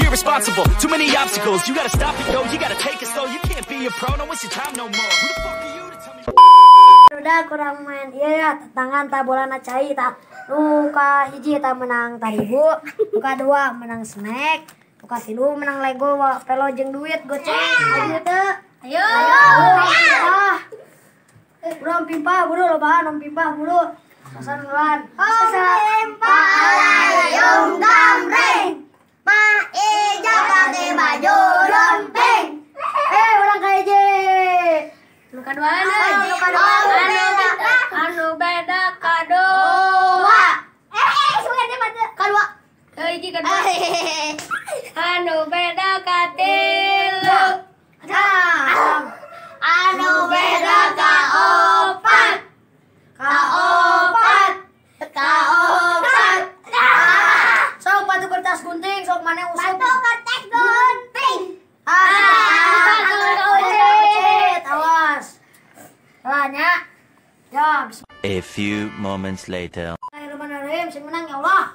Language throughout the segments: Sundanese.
Irresponsible, too many obstacles. You gotta stop it, yo. You gotta take it slow. You can't be a pro. Don't waste your time no more. Who the fuck are you to tell me? Udah kurang main iya ya, tantangan ta bolana cai ta. Nu ka hiji ta menang 1000, nu ka dua menang snack, nu ka tilu menang Lego pelo jeung duit goceng. Ayo teu. Ayo. Ayo. Bro pimpah buru lobaan om pimpah buru. Pasan duluan. Om pimpah alayung gambreng. Ma Ija pake baju rompeng. Urang ka hiji. Nu kadua nu kadua anu beda kadua. Sugan mah kadua. Hiji kadua. Anu beda katilu. Anu beda kaopat. Kaopat. Kaopat. Sok batu kertas gunting, sok mana usuk. Batu kertas gunting. Awas. Salahnya. Ya, A few moments later. Bismillahirrahmanirrahim, sing menang ya Allah.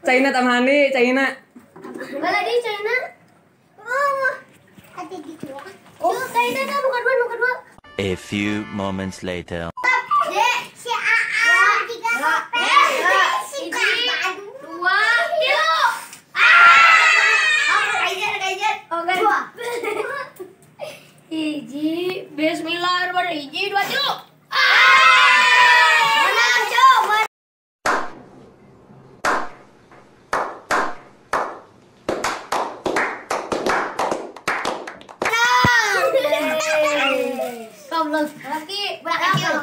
China tamani, China. Mana di China? Oh, China dah bukan dua, bukan dua. A few moments later. Dua, tiga. Hiji, bismillahirrahmanirrahim. Hiji, dua, tiga. Laki, menang.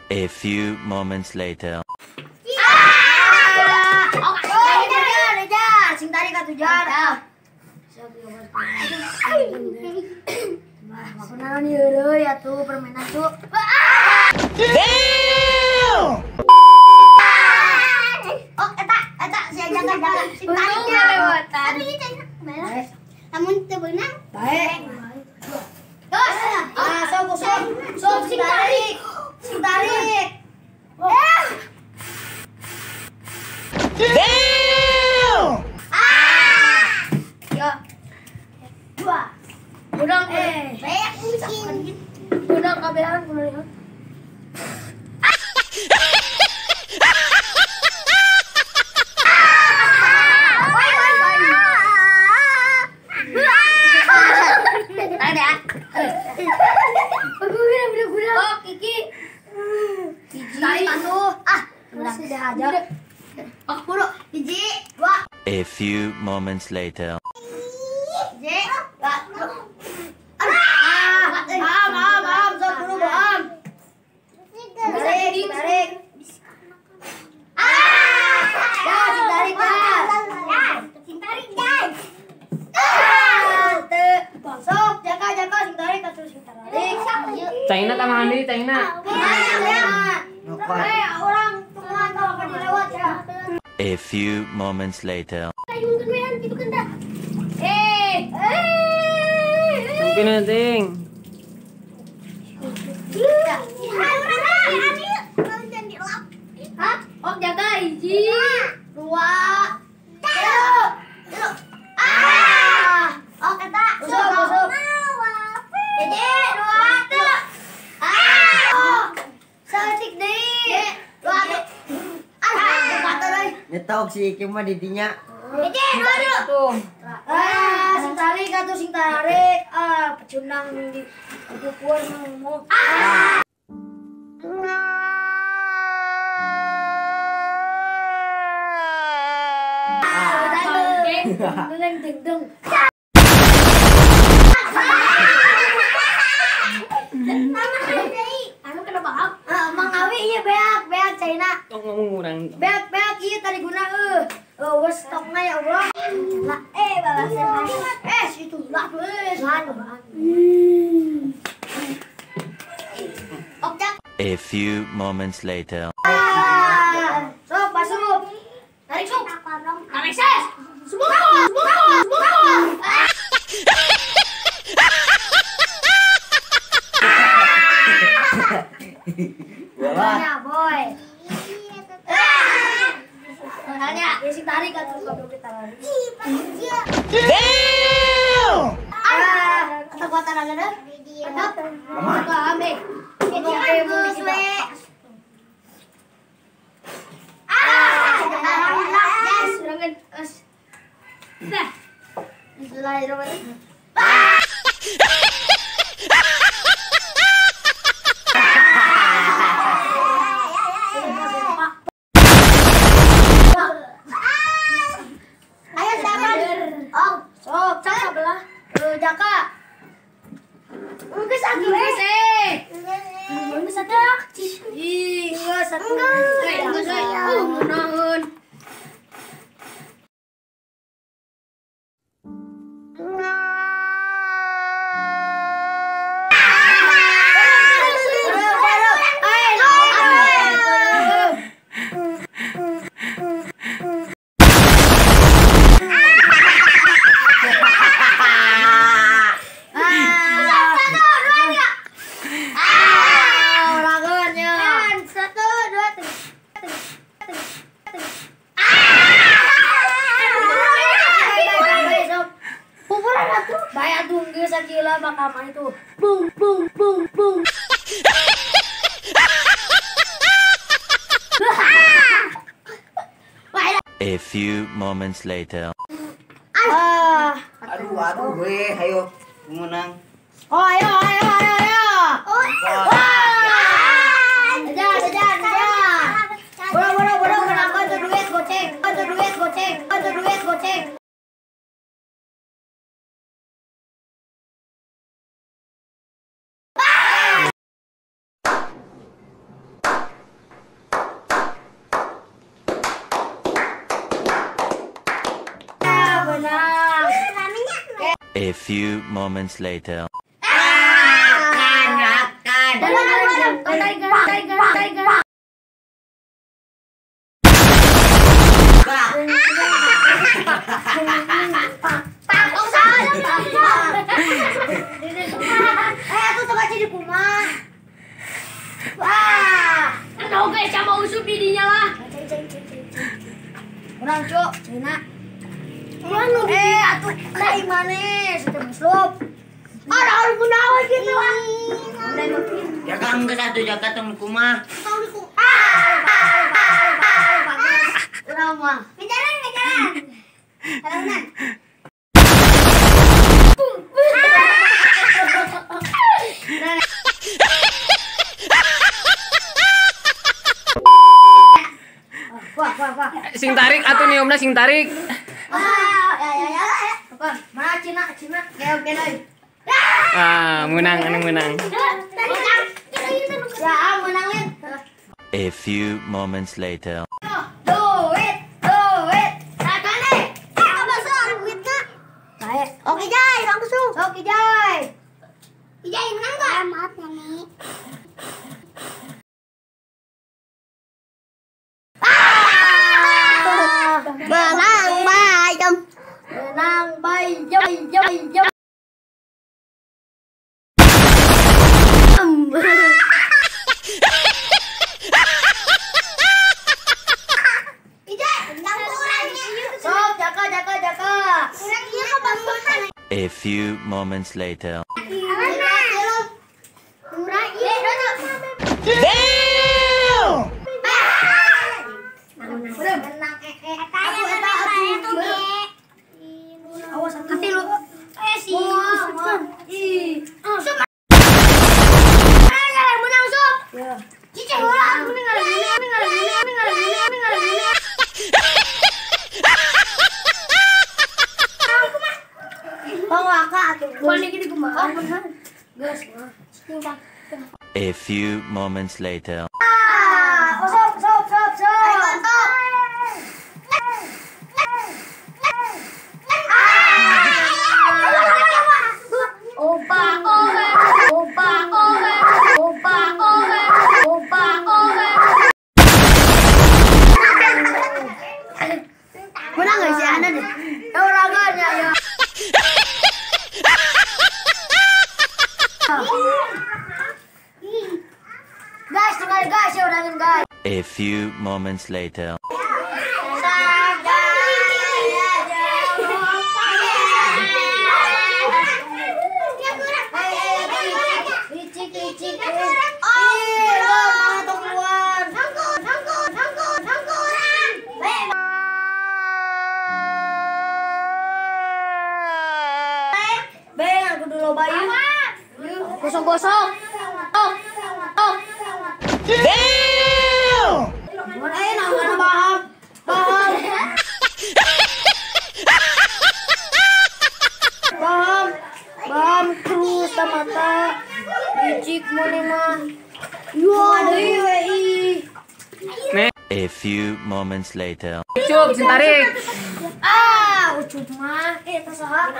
A few moments later. Sing tarik atuh jar. Mah, naon ieu ya tuh permainan tuh. Damn! Oh, eta eta saya jaga-jaga sing tariknya. Namun teu beunang. Baik. Terus, sok sok sok sing tarik. Sing tarik. Damn! Ya. Dua. Udang banyak mungkin. Udang kabehan kumaha. Oh, Kiki. Sudah aja. Oh, buru. Hiji, dua. A few moments later. Hiji, dua. Am, am, am, sok buru am. Tarik, tarik. Ah! Ya, tarik, ya. Tarik, guys. Sok, jaga, jaga, sing tarik atuh sing tarik. China tamani, China. Orang tungguan tau akan dilewat ya. A few moments later. Eh, Sampai nanti. Hah? Oh jaga hiji, dua, tilu. Ah! Oh kata. Usuk. Hiji, dua, tilu. Ah! Saeutik deui. Dua, tilu. Ah, patah deui. Nyetok si Iki mah didinya. Hiji, dua, tilu. Ah, sing tarik atuh sing tarik. Ah, pecundang di kukuan mau. Ah! Deng deng deng. Anu kenapa? Mang Awi ieu beak, beak caina. Tong ngomong urang. Beak, beak ieu tadi guna wes stokna ya Allah. Lah, balas. Situ lah wes. A few moments later. Sok, masuk. Tarik sok. Tarik ses. Semua. Tanya, boy. Tanya, ya sing tarik atuh goblok ditarik. Damn! Ah, kekuatan aja deh. Mantap. Ambil. Nah. Bismillahirrahmanirrahim. Ayo silakan. Oh, sok sebelah. Jaka. Enggak satu. Enggak satu. Ih, enggak satu. Enggak. Naon. Sakila bakal itu. Bung bung bung bung. A few moments later. Aduh, aduh, gue, ayo menang. Oh, ayo, ayo, ayo, ayo. Aja, aja, aja. Bro, bro, bro, kenapa tuh duit goceng? Tuh duit goceng, tuh duit goceng. A few moments later. Makan, makan. Tiger, tiger, tiger. Aku suka jadi kumah. Wah, tahu guys, sama usup didinya lah. Kurang cok, Cina. Atuh kai manis, itu muslup. Orang gunawan gitu ah. Jaga enggak satu jaga tong kumah. Tong kumah. Urang mah. Ngejalan, ngejalan. Halaman. Wah, wah, wah. Sing tarik atuh nih omna sing tarik. Ah, ya ya ya. Apa? Mana Cina, Cina. Oke, oke. Ah, menang, anu menang. Ya, menang, Lin. A few moments later. Duit, duit. Sakane. Apa soal duitnya? Baik. Oke, Jai, langsung. Oke, Jai. Jai menang enggak? Maaf ya, nih. Menang bayam. Menang bayam, bayam, bayam. few moments later. Damn! A few moments later. Menang nggak sih Ana deh? Ya. Guys, tinggal guys ya orangin guys. A few moments later. Gosok-gosok. Oh. Oh. Damn! Baham. Baham. Baham. Baham terus mata. Licik mana mah. Yo, deui. A few moments later. Ucup, tarik. Ah, ucup mah. Tas saha?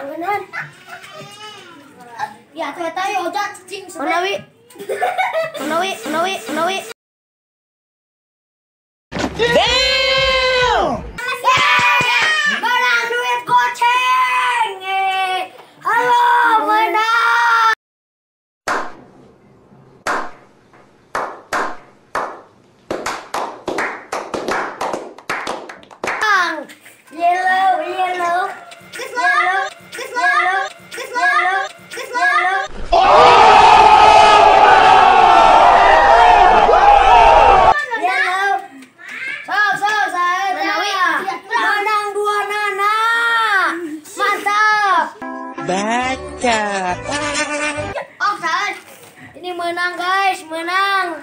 Ya, tuh eta yo oja cicing Mana wi? Mana wi? Mana wi? Mana wi? Damn! Menang duit goceng. Halo, menang. Yellow, yellow. Yellow, yellow, yellow. Yellow. Yellow. So, saya menang 2 nana. Mantap. Baca. Oh, salah. Ini menang guys, menang.